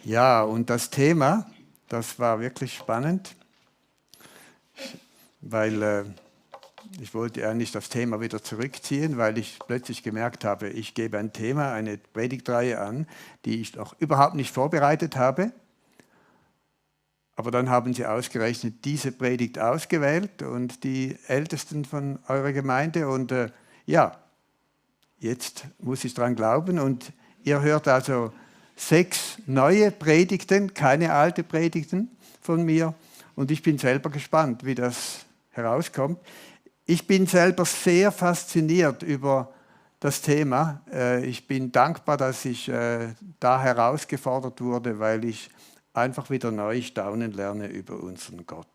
Ja, und das Thema, das war wirklich spannend, weil ich wollte eigentlich das Thema wieder zurückziehen, weil ich plötzlich gemerkt habe, ich gebe ein Thema, eine Predigtreihe an, die ich noch überhaupt nicht vorbereitet habe. Aber dann haben sie ausgerechnet diese Predigt ausgewählt und die Ältesten von eurer Gemeinde. Und ja, jetzt muss ich dran glauben. Und ihr hört also 6 neue Predigten, keine alte Predigten von mir. Und ich bin selber gespannt, wie das herauskommt. Ich bin selber sehr fasziniert über das Thema. Ich bin dankbar, dass ich da herausgefordert wurde, weil ich einfach wieder neu staunen lerne über unseren Gott.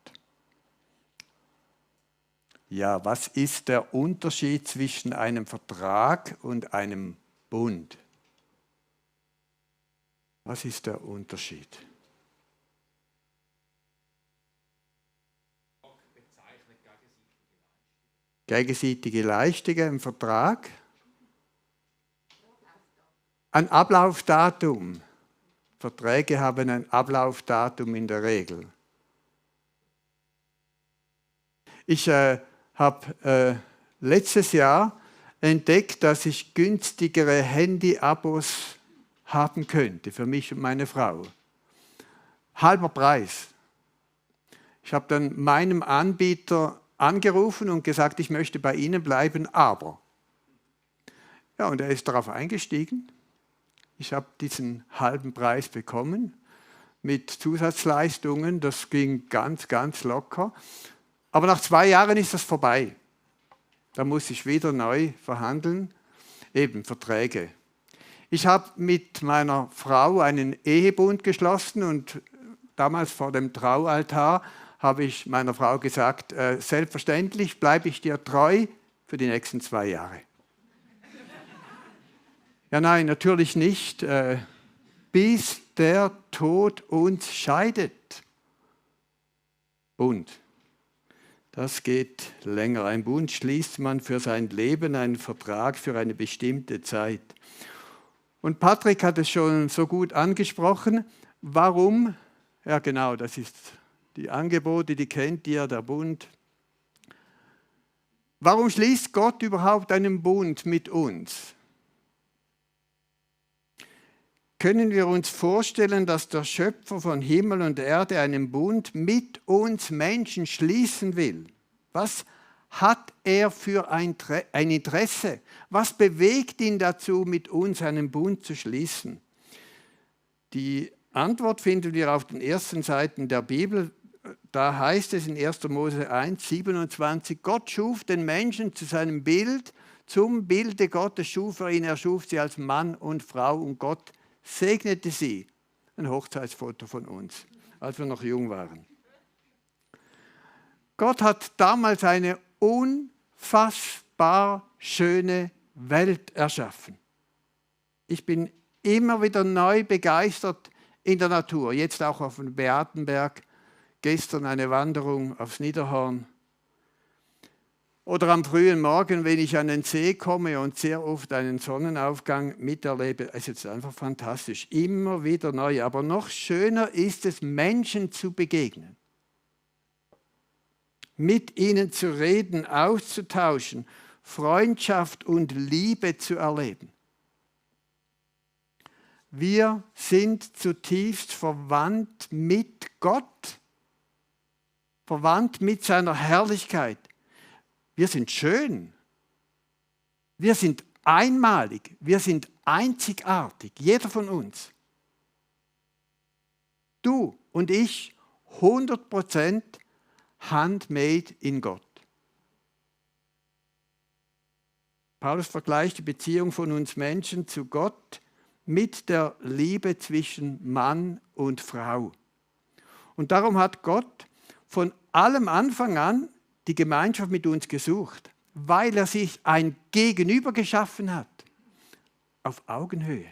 Ja, was ist der Unterschied zwischen einem Vertrag und einem Bund? Was ist der Unterschied? Gegenseitige Leistungen im Vertrag. Ein Ablaufdatum. Verträge haben ein Ablaufdatum in der Regel. Ich habe letztes Jahr entdeckt, dass ich günstigere Handy-Abos haben könnte für mich und meine Frau. Halber Preis. Ich habe dann meinem Anbieter angerufen und gesagt, ich möchte bei Ihnen bleiben, aber. Ja, und er ist darauf eingestiegen. Ich habe diesen halben Preis bekommen mit Zusatzleistungen. Das ging ganz, ganz locker. Aber nach 2 Jahren ist das vorbei. Da muss ich wieder neu verhandeln. Eben Verträge. Ich habe mit meiner Frau einen Ehebund geschlossen und damals vor dem Traualtar habe ich meiner Frau gesagt, selbstverständlich bleibe ich dir treu für die nächsten 2 Jahre. Ja, nein, natürlich nicht, bis der Tod uns scheidet. Bund. Das geht länger. Ein Bund schließt man für sein Leben, einen Vertrag für eine bestimmte Zeit. Und Patrick hat es schon so gut angesprochen. Warum? Ja, genau, das ist die Angebote, die kennt ihr, der Bund. Warum schließt Gott überhaupt einen Bund mit uns? Können wir uns vorstellen, dass der Schöpfer von Himmel und Erde einen Bund mit uns Menschen schließen will? Was hat er für ein Interesse? Was bewegt ihn dazu, mit uns einen Bund zu schließen? Die Antwort finden wir auf den ersten Seiten der Bibel. Da heißt es in 1. Mose 1, 27, Gott schuf den Menschen zu seinem Bild, zum Bilde Gottes schuf er ihn, er schuf sie als Mann und Frau und Gott segnete sie. Ein Hochzeitsfoto von uns, als wir noch jung waren. Gott hat damals eine unfassbar schöne Welt erschaffen. Ich bin immer wieder neu begeistert in der Natur. Jetzt auch auf dem Beatenberg, gestern eine Wanderung aufs Niederhorn. Oder am frühen Morgen, wenn ich an den See komme und sehr oft einen Sonnenaufgang miterlebe. Es ist einfach fantastisch, immer wieder neu. Aber noch schöner ist es, Menschen zu begegnen. Mit ihnen zu reden, auszutauschen, Freundschaft und Liebe zu erleben. Wir sind zutiefst verwandt mit Gott, verwandt mit seiner Herrlichkeit. Wir sind schön. Wir sind einmalig. Wir sind einzigartig. Jeder von uns. Du und ich, 100% handmade in Gott. Paulus vergleicht die Beziehung von uns Menschen zu Gott mit der Liebe zwischen Mann und Frau. Und darum hat Gott von allem Anfang an die Gemeinschaft mit uns gesucht, weil er sich ein Gegenüber geschaffen hat, auf Augenhöhe.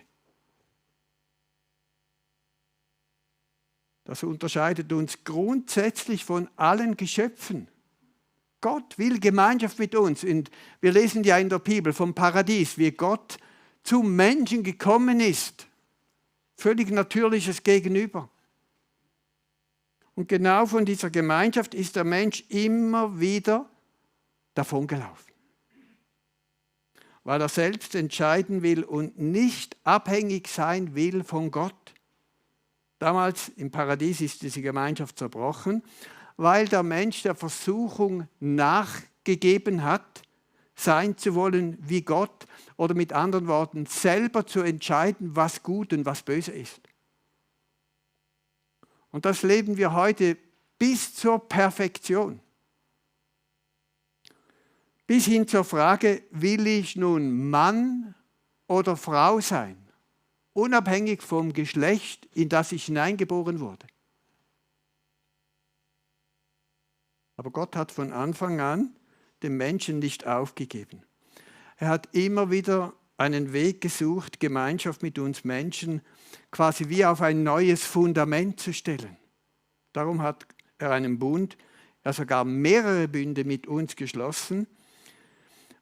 Das unterscheidet uns grundsätzlich von allen Geschöpfen. Gott will Gemeinschaft mit uns. Und wir lesen ja in der Bibel vom Paradies, wie Gott zum Menschen gekommen ist. Völlig natürliches Gegenüber. Und genau von dieser Gemeinschaft ist der Mensch immer wieder davongelaufen. Weil er selbst entscheiden will und nicht abhängig sein will von Gott. Damals im Paradies ist diese Gemeinschaft zerbrochen, weil der Mensch der Versuchung nachgegeben hat, sein zu wollen wie Gott oder mit anderen Worten selber zu entscheiden, was gut und was böse ist. Und das leben wir heute bis zur Perfektion. Bis hin zur Frage, will ich nun Mann oder Frau sein? Unabhängig vom Geschlecht, in das ich hineingeboren wurde. Aber Gott hat von Anfang an den Menschen nicht aufgegeben. Er hat immer wieder einen Weg gesucht, Gemeinschaft mit uns Menschen quasi wie auf ein neues Fundament zu stellen. Darum hat er einen Bund, ja sogar mehrere Bünde mit uns geschlossen,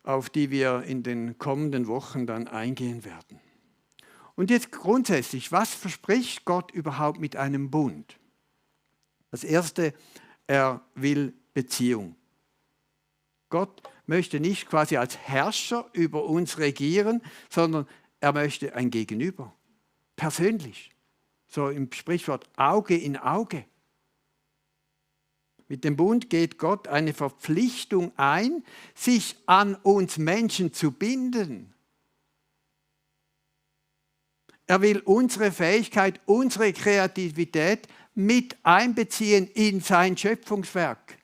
auf die wir in den kommenden Wochen dann eingehen werden. Und jetzt grundsätzlich, was verspricht Gott überhaupt mit einem Bund? Das Erste, er will Beziehung. Gott möchte nicht quasi als Herrscher über uns regieren, sondern er möchte ein Gegenüber, persönlich. So im Sprichwort Auge in Auge. Mit dem Bund geht Gott eine Verpflichtung ein, sich an uns Menschen zu binden. Er will unsere Fähigkeit, unsere Kreativität mit einbeziehen in sein Schöpfungswerk.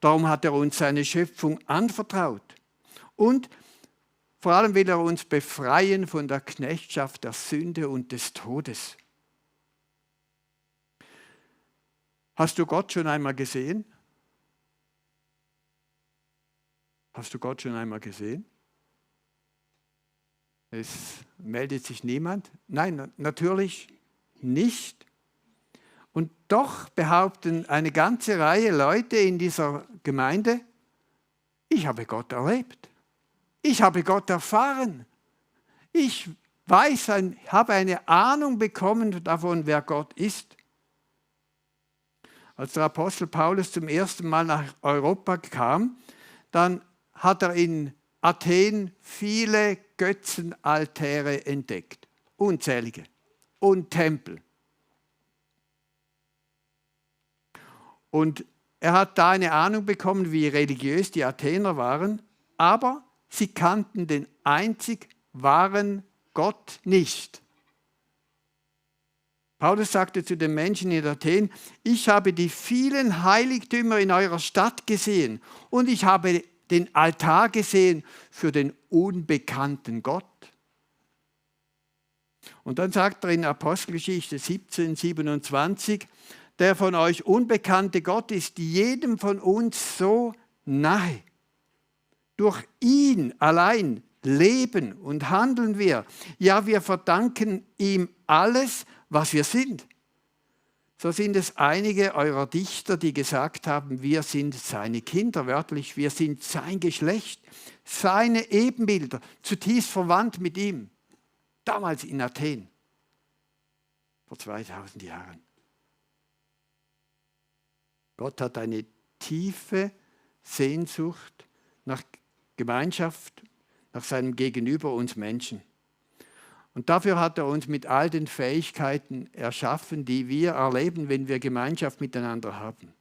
Darum hat er uns seine Schöpfung anvertraut. Und vor allem will er uns befreien von der Knechtschaft der Sünde und des Todes. Hast du Gott schon einmal gesehen? Hast du Gott schon einmal gesehen? Es meldet sich niemand. Nein, natürlich nicht. Und doch behaupten eine ganze Reihe Leute in dieser Gemeinde, ich habe Gott erlebt. Ich habe Gott erfahren. Ich habe eine Ahnung bekommen davon, wer Gott ist. Als der Apostel Paulus zum ersten Mal nach Europa kam, dann hat er in Athen viele Götzenaltäre entdeckt. Unzählige. Und Tempel. Und er hat da eine Ahnung bekommen, wie religiös die Athener waren, aber sie kannten den einzig wahren Gott nicht. Paulus sagte zu den Menschen in Athen, ich habe die vielen Heiligtümer in eurer Stadt gesehen und ich habe den Altar gesehen für den unbekannten Gott. Und dann sagt er in Apostelgeschichte 17, 27, der von euch unbekannte Gott ist jedem von uns so nahe. Durch ihn allein leben und handeln wir. Ja, wir verdanken ihm alles, was wir sind. So sind es einige eurer Dichter, die gesagt haben, wir sind seine Kinder, wörtlich, wir sind sein Geschlecht, seine Ebenbilder, zutiefst verwandt mit ihm. Damals in Athen, vor 2000 Jahren. Gott hat eine tiefe Sehnsucht nach Gemeinschaft, nach seinem Gegenüber uns Menschen. Und dafür hat er uns mit all den Fähigkeiten erschaffen, die wir erleben, wenn wir Gemeinschaft miteinander haben.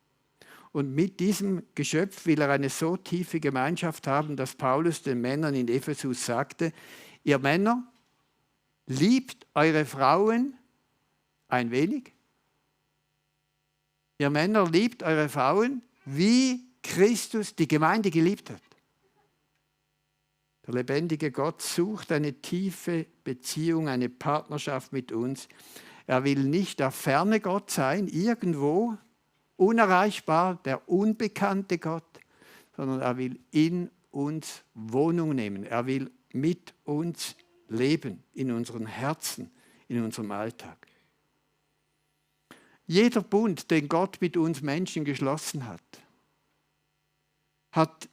Und mit diesem Geschöpf will er eine so tiefe Gemeinschaft haben, dass Paulus den Männern in Ephesus sagte, ihr Männer, liebt eure Frauen ein wenig. Ihr Männer, liebt eure Frauen, wie Christus die Gemeinde geliebt hat. Der lebendige Gott sucht eine tiefe Beziehung, eine Partnerschaft mit uns. Er will nicht der ferne Gott sein, irgendwo, unerreichbar, der unbekannte Gott, sondern er will in uns Wohnung nehmen. Er will mit uns leben, in unseren Herzen, in unserem Alltag. Jeder Bund, den Gott mit uns Menschen geschlossen hat, hat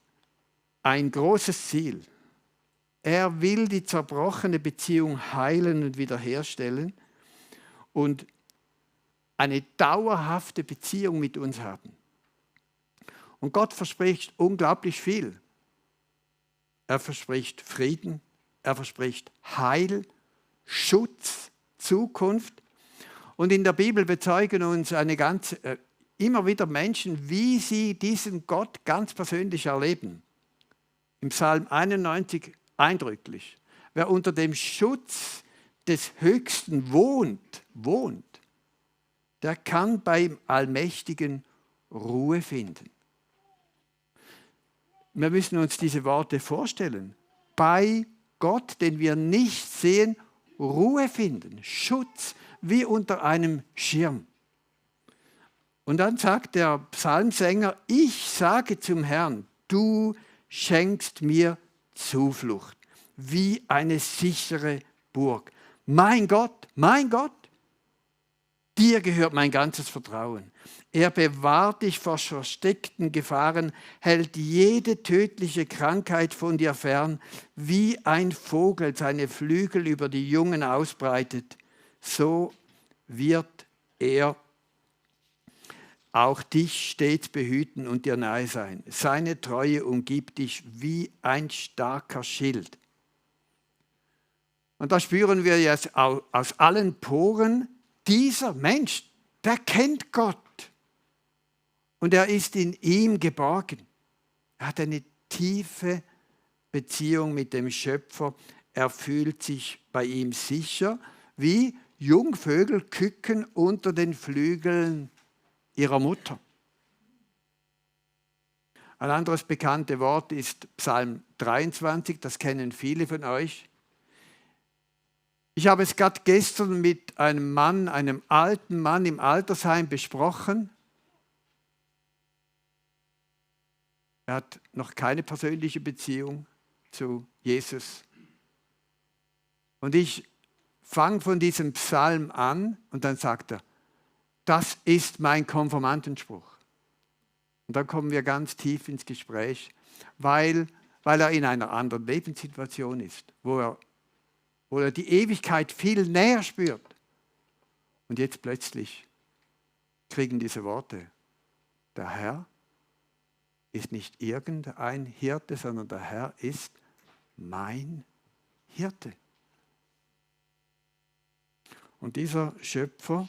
ein großes Ziel. Er will die zerbrochene Beziehung heilen und wiederherstellen und eine dauerhafte Beziehung mit uns haben. Und Gott verspricht unglaublich viel. Er verspricht Frieden, er verspricht Heil, Schutz, Zukunft. Und in der Bibel bezeugen uns immer wieder Menschen, wie sie diesen Gott ganz persönlich erleben. Im Psalm 91 eindrücklich. Wer unter dem Schutz des Höchsten wohnt, der kann beim Allmächtigen Ruhe finden. Wir müssen uns diese Worte vorstellen. Bei Gott, den wir nicht sehen, Ruhe finden, Schutz, wie unter einem Schirm. Und dann sagt der Psalmsänger, ich sage zum Herrn, du schenkst mir Zuflucht, wie eine sichere Burg. Mein Gott, dir gehört mein ganzes Vertrauen. Er bewahrt dich vor versteckten Gefahren, hält jede tödliche Krankheit von dir fern, wie ein Vogel seine Flügel über die Jungen ausbreitet. So wird er auch dich stets behüten und dir nahe sein. Seine Treue umgibt dich wie ein starker Schild. Und da spüren wir jetzt aus allen Poren, dieser Mensch, der kennt Gott. Und er ist in ihm geborgen. Er hat eine tiefe Beziehung mit dem Schöpfer. Er fühlt sich bei ihm sicher, wie Jungvögel küken unter den Flügeln ihrer Mutter. Ein anderes bekanntes Wort ist Psalm 23, das kennen viele von euch. Ich habe es gerade gestern mit einem alten Mann im Altersheim besprochen. Er hat noch keine persönliche Beziehung zu Jesus. Und ich fange von diesem Psalm an und dann sagt er, das ist mein Konfirmandenspruch. Und dann kommen wir ganz tief ins Gespräch, weil er in einer anderen Lebenssituation ist, wo er die Ewigkeit viel näher spürt. Und jetzt plötzlich kriegen diese Worte, der Herr ist nicht irgendein Hirte, sondern der Herr ist mein Hirte. Und dieser Schöpfer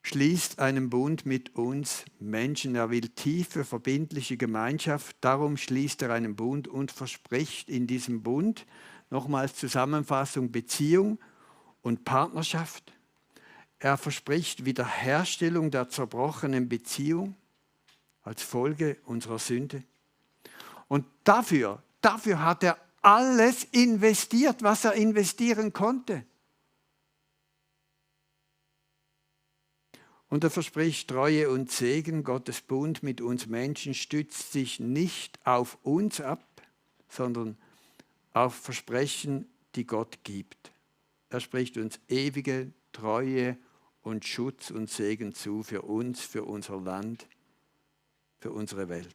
schließt einen Bund mit uns Menschen. Er will tiefe, verbindliche Gemeinschaft. Darum schließt er einen Bund und verspricht in diesem Bund, nochmals Zusammenfassung, Beziehung und Partnerschaft. Er verspricht Wiederherstellung der zerbrochenen Beziehung als Folge unserer Sünde. Und dafür hat er alles investiert, was er investieren konnte. Und er verspricht Treue und Segen. Gottes Bund mit uns Menschen stützt sich nicht auf uns ab, sondern auf Versprechen, die Gott gibt. Er spricht uns ewige Treue und Schutz und Segen zu für uns, für unser Land, für unsere Welt.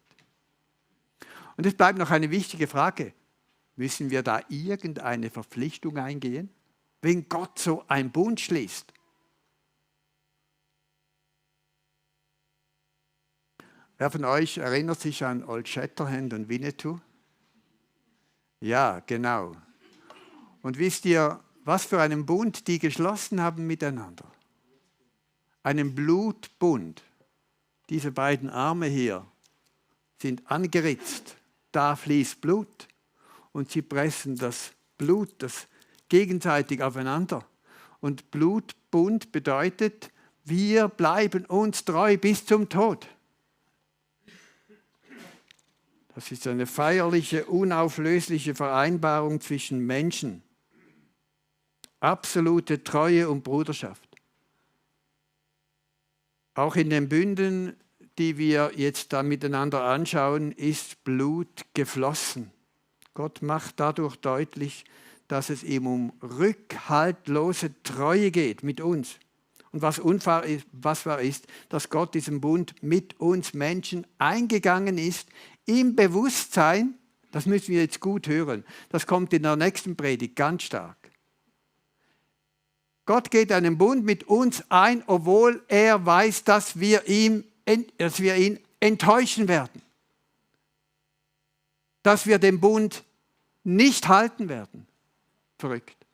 Und es bleibt noch eine wichtige Frage. Müssen wir da irgendeine Verpflichtung eingehen, wenn Gott so einen Bund schließt? Wer von euch erinnert sich an Old Shatterhand und Winnetou? Ja, genau. Und wisst ihr, was für einen Bund die geschlossen haben miteinander? Einen Blutbund. Diese beiden Arme hier sind angeritzt. Da fließt Blut. Und sie pressen das Blut, das gegenseitig aufeinander. Und Blutbund bedeutet, wir bleiben uns treu bis zum Tod. Das ist eine feierliche, unauflösliche Vereinbarung zwischen Menschen. Absolute Treue und Bruderschaft. Auch in den Bünden, die wir jetzt da miteinander anschauen, ist Blut geflossen. Gott macht dadurch deutlich, dass es ihm um rückhaltlose Treue geht mit uns. Und was wahr ist, dass Gott diesen Bund mit uns Menschen eingegangen ist, im Bewusstsein, Das müssen wir jetzt gut hören. Das kommt in der nächsten Predigt ganz stark. Gott geht einen Bund mit uns ein, obwohl er weiß, dass wir ihn enttäuschen werden. Dass wir den Bund nicht halten werden. Verrückt.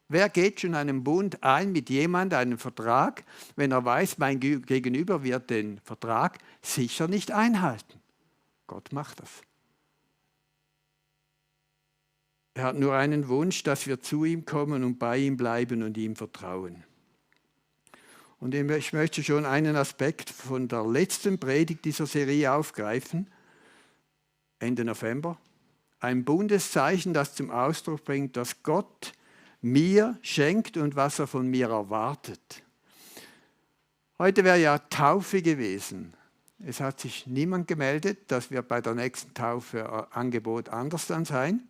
Wer geht schon einen Bund ein mit jemandem, einen Vertrag, wenn er weiß, mein Gegenüber wird den Vertrag sicher nicht einhalten? Gott macht das. Er hat nur einen Wunsch, dass wir zu ihm kommen und bei ihm bleiben und ihm vertrauen. Und ich möchte schon einen Aspekt von der letzten Predigt dieser Serie aufgreifen, Ende November. Ein Bundeszeichen, das zum Ausdruck bringt, dass Gott mir schenkt und was er von mir erwartet. Heute wäre ja Taufe gewesen. Es hat sich niemand gemeldet, das wird bei der nächsten Taufe Angebot anders dann sein.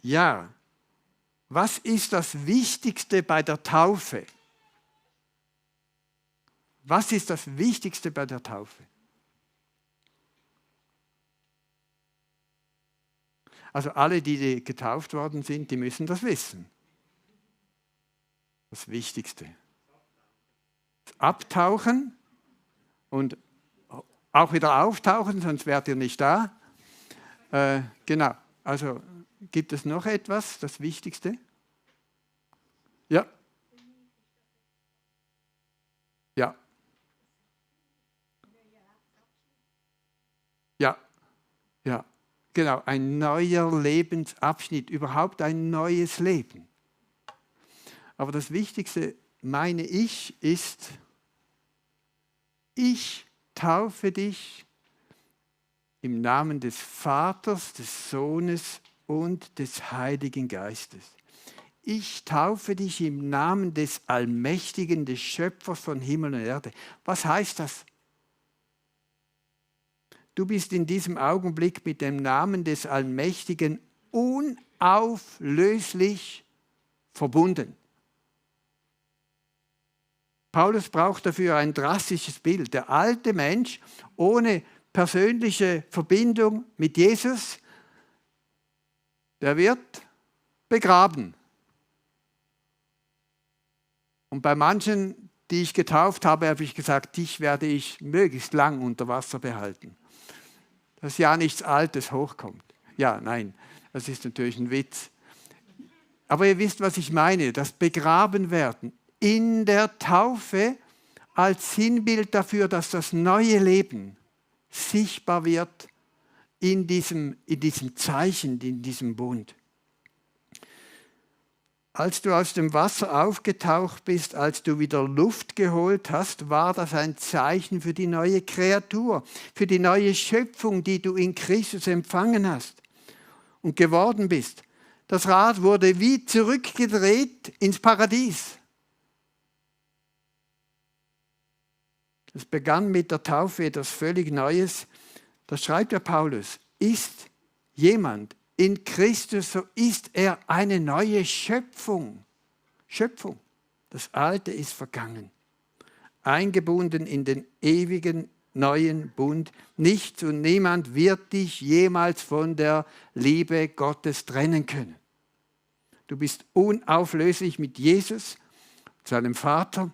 Ja, was ist das Wichtigste bei der Taufe? Was ist das Wichtigste bei der Taufe? Also alle, die getauft worden sind, die müssen das wissen. Das Wichtigste. Das Abtauchen und auch wieder auftauchen, sonst wärt ihr nicht da. Genau. Also gibt es noch etwas, das Wichtigste? Ja. Ja. Ja. Ja. Genau, ein neuer Lebensabschnitt, überhaupt ein neues Leben. Aber das Wichtigste, meine ich, ist, ich taufe dich im Namen des Vaters, des Sohnes und des Heiligen Geistes. Ich taufe dich im Namen des Allmächtigen, des Schöpfers von Himmel und Erde. Was heißt das? Du bist in diesem Augenblick mit dem Namen des Allmächtigen unauflöslich verbunden. Paulus braucht dafür ein drastisches Bild. Der alte Mensch ohne persönliche Verbindung mit Jesus, der wird begraben. Und bei manchen, die ich getauft habe, habe ich gesagt, dich werde ich möglichst lang unter Wasser behalten. Dass ja nichts Altes hochkommt. Ja, nein, das ist natürlich ein Witz. Aber ihr wisst, was ich meine, das Begrabenwerden in der Taufe als Sinnbild dafür, dass das neue Leben sichtbar wird in diesem Zeichen, in diesem Bund. Als du aus dem Wasser aufgetaucht bist, als du wieder Luft geholt hast, war das ein Zeichen für die neue Kreatur, für die neue Schöpfung, die du in Christus empfangen hast und geworden bist. Das Rad wurde wie zurückgedreht ins Paradies. Es begann mit der Taufe etwas völlig Neues. Das schreibt der Paulus. Ist jemand in Christus, so ist er eine neue Schöpfung. Schöpfung. Das Alte ist vergangen. Eingebunden in den ewigen neuen Bund. Nichts und niemand wird dich jemals von der Liebe Gottes trennen können. Du bist unauflöslich mit Jesus, seinem Vater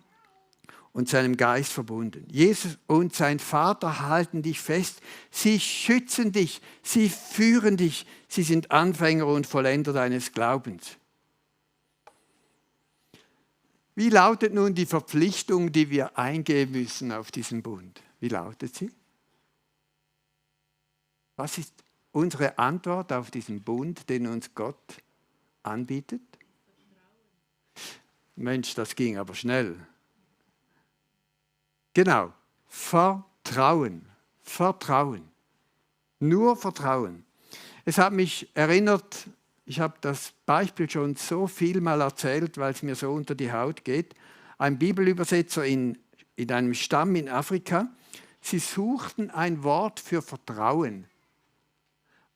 und seinem Geist verbunden. Jesus und sein Vater halten dich fest. Sie schützen dich, sie führen dich. Sie sind Anfänger und Vollender deines Glaubens. Wie lautet nun die Verpflichtung, die wir eingehen müssen auf diesen Bund? Wie lautet sie? Was ist unsere Antwort auf diesen Bund, den uns Gott anbietet? Mensch, das ging aber schnell. Genau, Vertrauen, Vertrauen, nur Vertrauen. Es hat mich erinnert, ich habe das Beispiel schon so viel mal erzählt, weil es mir so unter die Haut geht. Ein Bibelübersetzer in einem Stamm in Afrika, sie suchten ein Wort für Vertrauen,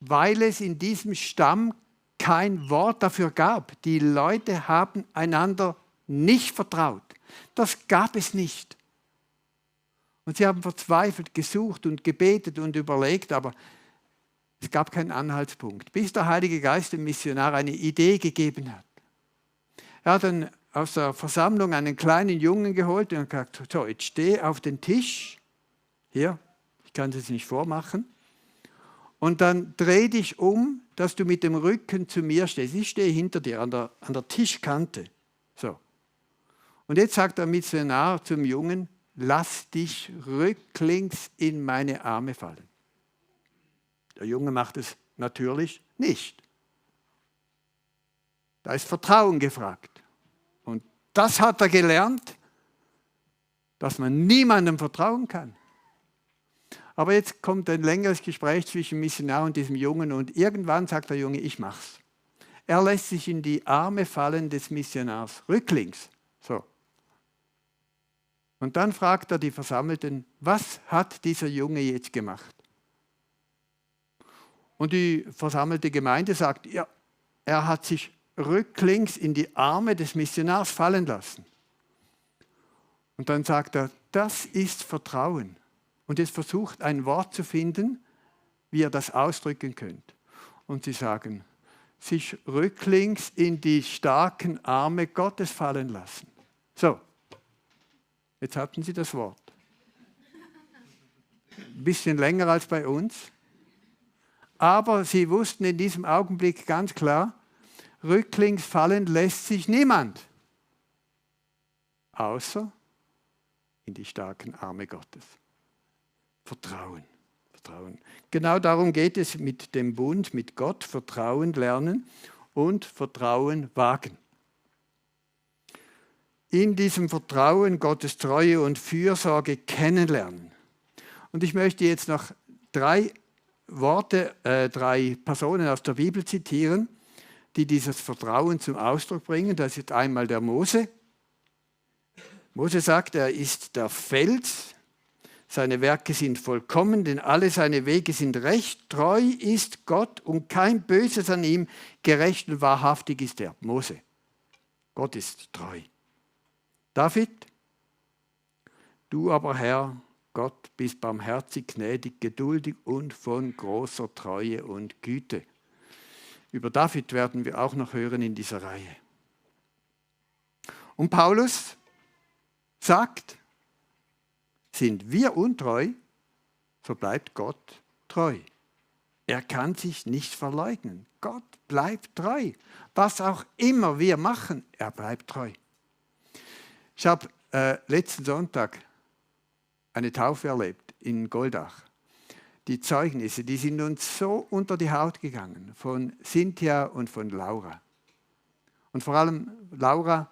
weil es in diesem Stamm kein Wort dafür gab. Die Leute haben einander nicht vertraut. Das gab es nicht. Und sie haben verzweifelt gesucht und gebetet und überlegt, aber Es gab keinen Anhaltspunkt, bis der Heilige Geist dem Missionar eine Idee gegeben hat. Er hat dann aus der Versammlung einen kleinen Jungen geholt und gesagt, so, jetzt steh auf den Tisch, hier, ich kann es jetzt nicht vormachen, und dann dreh dich um, dass du mit dem Rücken zu mir stehst. Ich stehe hinter dir an der Tischkante. So. Und jetzt sagt der Missionar zum Jungen, lass dich rücklings in meine Arme fallen. Der Junge macht es natürlich nicht. Da ist Vertrauen gefragt. Und das hat er gelernt, dass man niemandem vertrauen kann. Aber jetzt kommt ein längeres Gespräch zwischen dem Missionar und diesem Jungen und irgendwann sagt der Junge, ich mach's. Er lässt sich in die Arme fallen des Missionars, rücklings. So. Und dann fragt er die Versammelten, was hat dieser Junge jetzt gemacht? Und die versammelte Gemeinde sagt, ja, er hat sich rücklings in die Arme des Missionars fallen lassen. Und dann sagt er, das ist Vertrauen. Und jetzt versucht ein Wort zu finden, wie ihr das ausdrücken könnt. Und sie sagen, sich rücklings in die starken Arme Gottes fallen lassen. So, jetzt hatten sie das Wort. Ein bisschen länger als bei uns. Aber sie wussten in diesem Augenblick ganz klar, rücklings fallen lässt sich niemand. Außer in die starken Arme Gottes. Vertrauen. Vertrauen. Genau darum geht es mit dem Bund mit Gott. Vertrauen lernen und Vertrauen wagen. In diesem Vertrauen Gottes Treue und Fürsorge kennenlernen. Und ich möchte jetzt noch drei Personen aus der Bibel zitieren, die dieses Vertrauen zum Ausdruck bringen. Das ist einmal der Mose. Mose sagt, er ist der Fels. Seine Werke sind vollkommen, denn alle seine Wege sind recht. Treu ist Gott und kein Böses an ihm. Gerecht und wahrhaftig ist er. Mose. Gott ist treu. David. Du aber, Herr, Gott, bist barmherzig, gnädig, geduldig und von großer Treue und Güte. Über David werden wir auch noch hören in dieser Reihe. Und Paulus sagt, sind wir untreu, so bleibt Gott treu. Er kann sich nicht verleugnen. Gott bleibt treu. Was auch immer wir machen, er bleibt treu. Ich habe letzten Sonntag eine Taufe erlebt in Goldach. Die Zeugnisse, die sind uns so unter die Haut gegangen, von Cynthia und von Laura. Und vor allem Laura,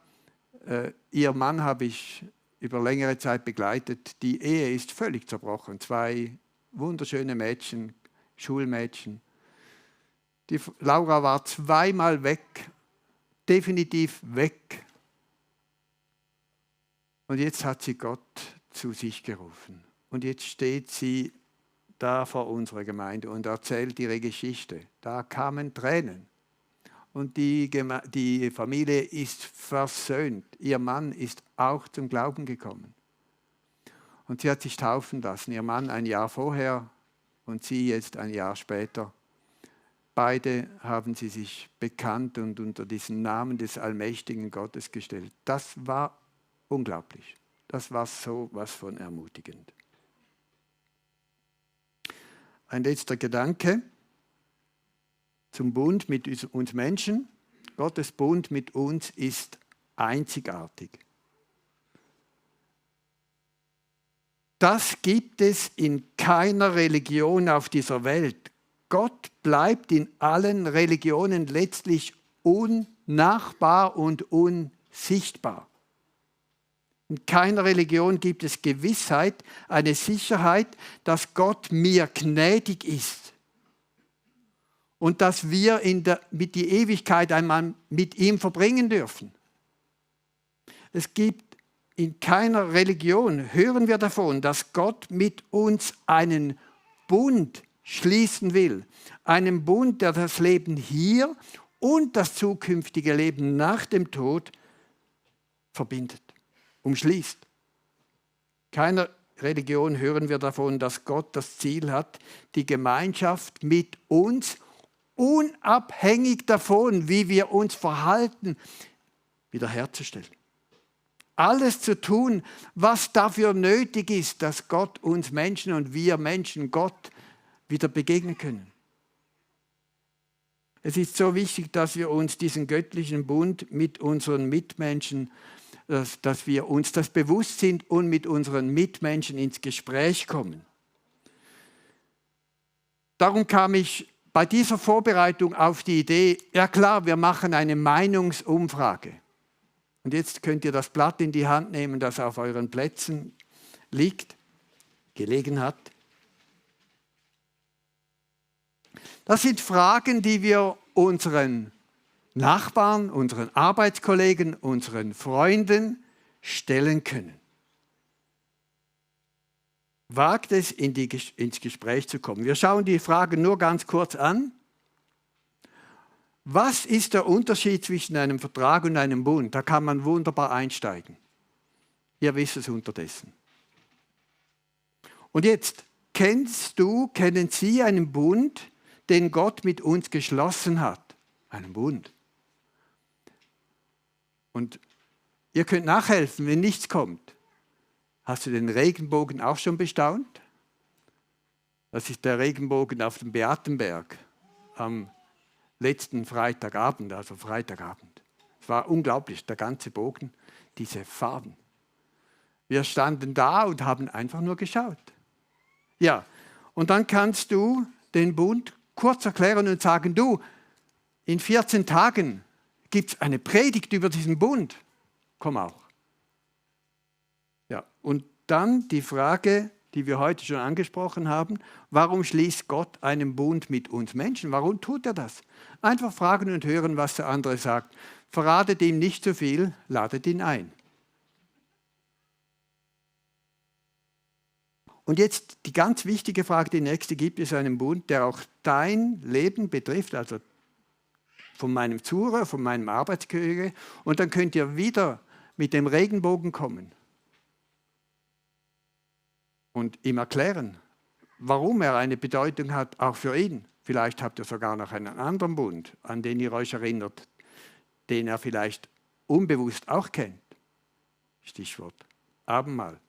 ihr Mann habe ich über längere Zeit begleitet. Die Ehe ist völlig zerbrochen. 2 wunderschöne Mädchen, Schulmädchen. Die Laura war 2-mal weg, definitiv weg. Und jetzt hat sie Gott zu sich gerufen. Und jetzt steht sie da vor unserer Gemeinde und erzählt ihre Geschichte. Da kamen Tränen. Und die Familie ist versöhnt. Ihr Mann ist auch zum Glauben gekommen. Und sie hat sich taufen lassen. Ihr Mann ein Jahr vorher und sie jetzt ein Jahr später. Beide haben sie sich bekannt und unter diesen Namen des allmächtigen Gottes gestellt. Das war unglaublich. Das war so was von ermutigend. Ein letzter Gedanke zum Bund mit uns Menschen. Gottes Bund mit uns ist einzigartig. Das gibt es in keiner Religion auf dieser Welt. Gott bleibt in allen Religionen letztlich unnachbar und unsichtbar. In keiner Religion gibt es Gewissheit, eine Sicherheit, dass Gott mir gnädig ist und dass wir mit die Ewigkeit einmal mit ihm verbringen dürfen. Es gibt in keiner Religion, hören wir davon, dass Gott mit uns einen Bund schließen will. Einen Bund, der das Leben hier und das zukünftige Leben nach dem Tod verbindet, umschließt. Keiner Religion hören wir davon, dass Gott das Ziel hat, die Gemeinschaft mit uns, unabhängig davon, wie wir uns verhalten, wiederherzustellen. Alles zu tun, was dafür nötig ist, dass Gott uns Menschen und wir Menschen Gott wieder begegnen können. Es ist so wichtig, dass wir uns diesen göttlichen Bund mit unseren Mitmenschen, dass wir uns das bewusst sind und mit unseren Mitmenschen ins Gespräch kommen. Darum kam ich bei dieser Vorbereitung auf die Idee, ja klar, wir machen eine Meinungsumfrage. Und jetzt könnt ihr das Blatt in die Hand nehmen, das auf euren Plätzen gelegen hat. Das sind Fragen, die wir unseren Nachbarn, unseren Arbeitskollegen, unseren Freunden stellen können. Wagt es, ins Gespräch zu kommen. Wir schauen die Fragen nur ganz kurz an. Was ist der Unterschied zwischen einem Vertrag und einem Bund? Da kann man wunderbar einsteigen. Ihr wisst es unterdessen. Und jetzt, kennen Sie einen Bund, den Gott mit uns geschlossen hat? Einen Bund. Und ihr könnt nachhelfen, wenn nichts kommt. Hast du den Regenbogen auch schon bestaunt? Das ist der Regenbogen auf dem Beatenberg am letzten Freitagabend, also Freitagabend. Es war unglaublich, der ganze Bogen, diese Farben. Wir standen da und haben einfach nur geschaut. Ja, und dann kannst du den Bund kurz erklären und sagen, du, in 14 Tagen gibt es eine Predigt über diesen Bund. Komm auch. Ja, und dann die Frage, die wir heute schon angesprochen haben, warum schließt Gott einen Bund mit uns Menschen? Warum tut er das? Einfach fragen und hören, was der andere sagt. Verratet ihm nicht zu viel, ladet ihn ein. Und jetzt die ganz wichtige Frage, die nächste: Gibt es einen Bund, der auch dein Leben betrifft, also von meinem Zuhörer, von meinem Arbeitskollege? Und dann könnt ihr wieder mit dem Regenbogen kommen und ihm erklären, warum er eine Bedeutung hat, auch für ihn. Vielleicht habt ihr sogar noch einen anderen Bund, an den ihr euch erinnert, den er vielleicht unbewusst auch kennt. Stichwort Abendmahl.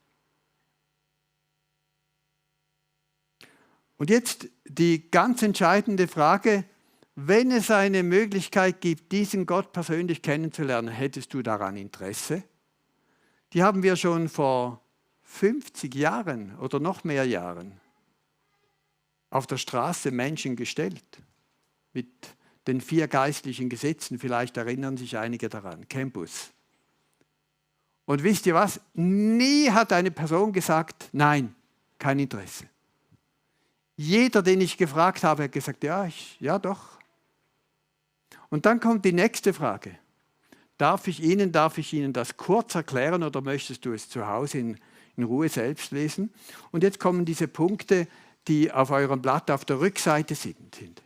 Und jetzt die ganz entscheidende Frage: Wenn es eine Möglichkeit gibt, diesen Gott persönlich kennenzulernen, hättest du daran Interesse? Die haben wir schon vor 50 Jahren oder noch mehr Jahren auf der Straße Menschen gestellt. Mit den 4 geistlichen Gesetzen, vielleicht erinnern sich einige daran, Campus. Und wisst ihr was? Nie hat eine Person gesagt, nein, kein Interesse. Jeder, den ich gefragt habe, hat gesagt, ja doch. Und dann kommt die nächste Frage. Darf ich Ihnen das kurz erklären oder möchtest du es zu Hause in Ruhe selbst lesen? Und jetzt kommen diese Punkte, die auf eurem Blatt auf der Rückseite sind.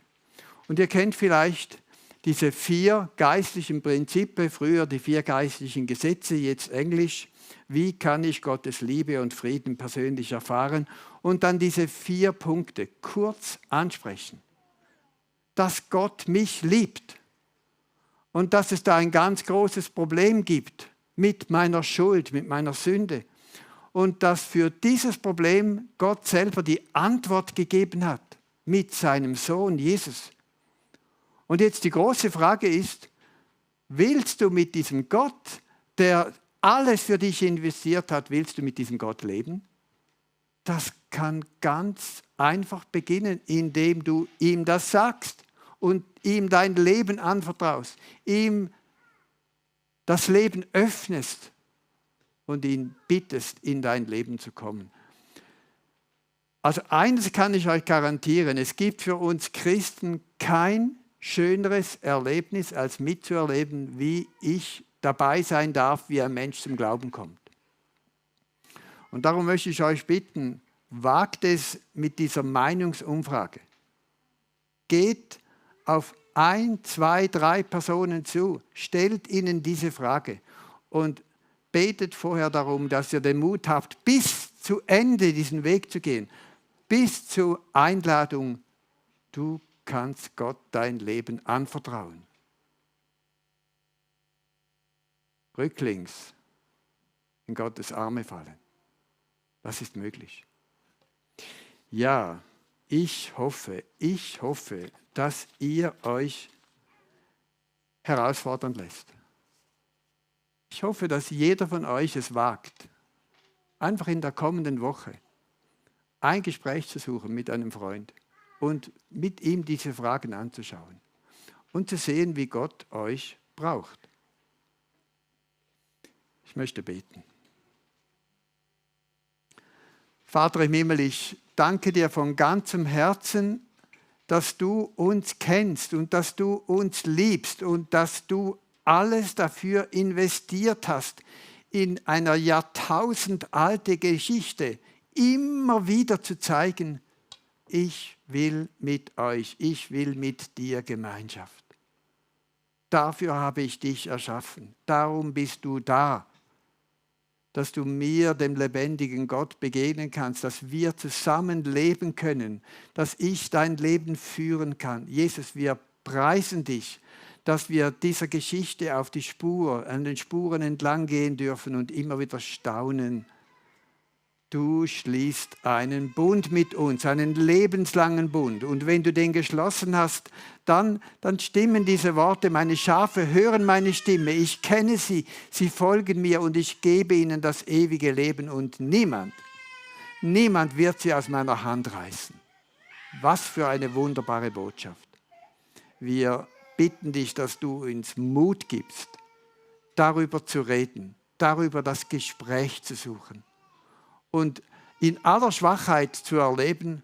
Und ihr kennt vielleicht diese 4 geistlichen Prinzipien, früher die 4 geistlichen Gesetze, jetzt Englisch. Wie kann ich Gottes Liebe und Frieden persönlich erfahren? Und dann diese 4 Punkte kurz ansprechen. Dass Gott mich liebt und dass es da ein ganz großes Problem gibt mit meiner Schuld, mit meiner Sünde. Und dass für dieses Problem Gott selber die Antwort gegeben hat mit seinem Sohn Jesus. Und jetzt die große Frage ist, willst du mit diesem Gott, der alles für dich investiert hat, willst du mit diesem Gott leben? Das kann ganz einfach beginnen, indem du ihm das sagst und ihm dein Leben anvertraust, ihm das Leben öffnest und ihn bittest, in dein Leben zu kommen. Also eines kann ich euch garantieren, es gibt für uns Christen kein schöneres Erlebnis, als mitzuerleben, wie ich dabei sein darf, wie ein Mensch zum Glauben kommt. Und darum möchte ich euch bitten, wagt es mit dieser Meinungsumfrage. Geht auf 1, 2, 3 Personen zu, stellt ihnen diese Frage und betet vorher darum, dass ihr den Mut habt, bis zu Ende diesen Weg zu gehen, bis zur Einladung, du kannst Gott dein Leben anvertrauen. Rücklings in Gottes Arme fallen. Das ist möglich. Ja, ich hoffe, dass ihr euch herausfordern lässt. Ich hoffe, dass jeder von euch es wagt, einfach in der kommenden Woche ein Gespräch zu suchen mit einem Freund und mit ihm diese Fragen anzuschauen und zu sehen, wie Gott euch braucht. Ich möchte beten. Vater im Himmel, ich danke dir von ganzem Herzen, dass du uns kennst und dass du uns liebst und dass du alles dafür investiert hast, in einer jahrtausendalte Geschichte immer wieder zu zeigen, ich will mit euch, ich will mit dir Gemeinschaft. Dafür habe ich dich erschaffen, darum bist du da, dass du mir, dem lebendigen Gott, begegnen kannst, dass wir zusammen leben können, dass ich dein Leben führen kann. Jesus, wir preisen dich, dass wir dieser Geschichte auf die Spur, an den Spuren entlang gehen dürfen und immer wieder staunen. Du schließt einen Bund mit uns, einen lebenslangen Bund. Und wenn du den geschlossen hast, dann stimmen diese Worte. Meine Schafe hören meine Stimme. Ich kenne sie, sie folgen mir und ich gebe ihnen das ewige Leben. Und niemand wird sie aus meiner Hand reißen. Was für eine wunderbare Botschaft. Wir bitten dich, dass du uns Mut gibst, darüber zu reden, darüber das Gespräch zu suchen. Und in aller Schwachheit zu erleben,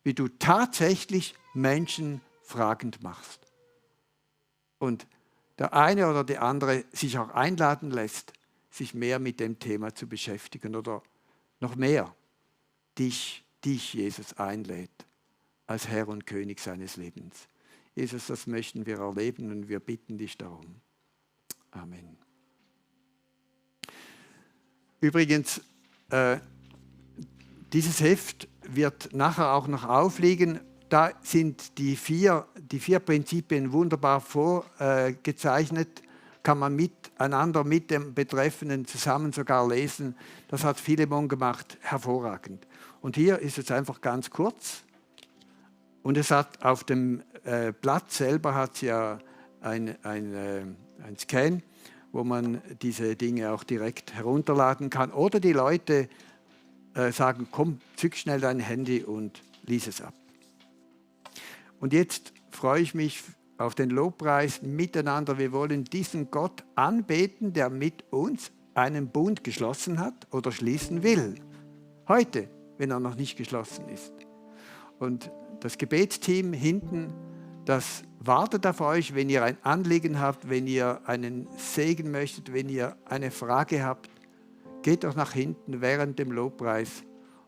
wie du tatsächlich Menschen fragend machst. Und der eine oder die andere sich auch einladen lässt, sich mehr mit dem Thema zu beschäftigen oder noch mehr dich Jesus einlädt als Herr und König seines Lebens. Jesus, das möchten wir erleben und wir bitten dich darum. Amen. Übrigens, dieses Heft wird nachher auch noch aufliegen. Da sind die vier Prinzipien wunderbar vorgezeichnet. Kann man miteinander mit dem Betreffenden zusammen sogar lesen. Das hat Philemon gemacht, hervorragend. Und hier ist es einfach ganz kurz. Und es hat auf dem Blatt selber hat ja ein Scan, wo man diese Dinge auch direkt herunterladen kann. Oder die Leute sagen, komm, zück schnell dein Handy und lies es ab. Und jetzt freue ich mich auf den Lobpreis miteinander. Wir wollen diesen Gott anbeten, der mit uns einen Bund geschlossen hat oder schließen will. Heute, wenn er noch nicht geschlossen ist. Und das Gebetsteam hinten, das wartet auf euch, wenn ihr ein Anliegen habt, wenn ihr einen Segen möchtet, wenn ihr eine Frage habt. Geht doch nach hinten während dem Lobpreis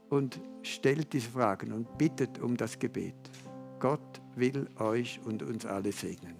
und stellt diese Fragen und bittet um das Gebet. Gott will euch und uns alle segnen.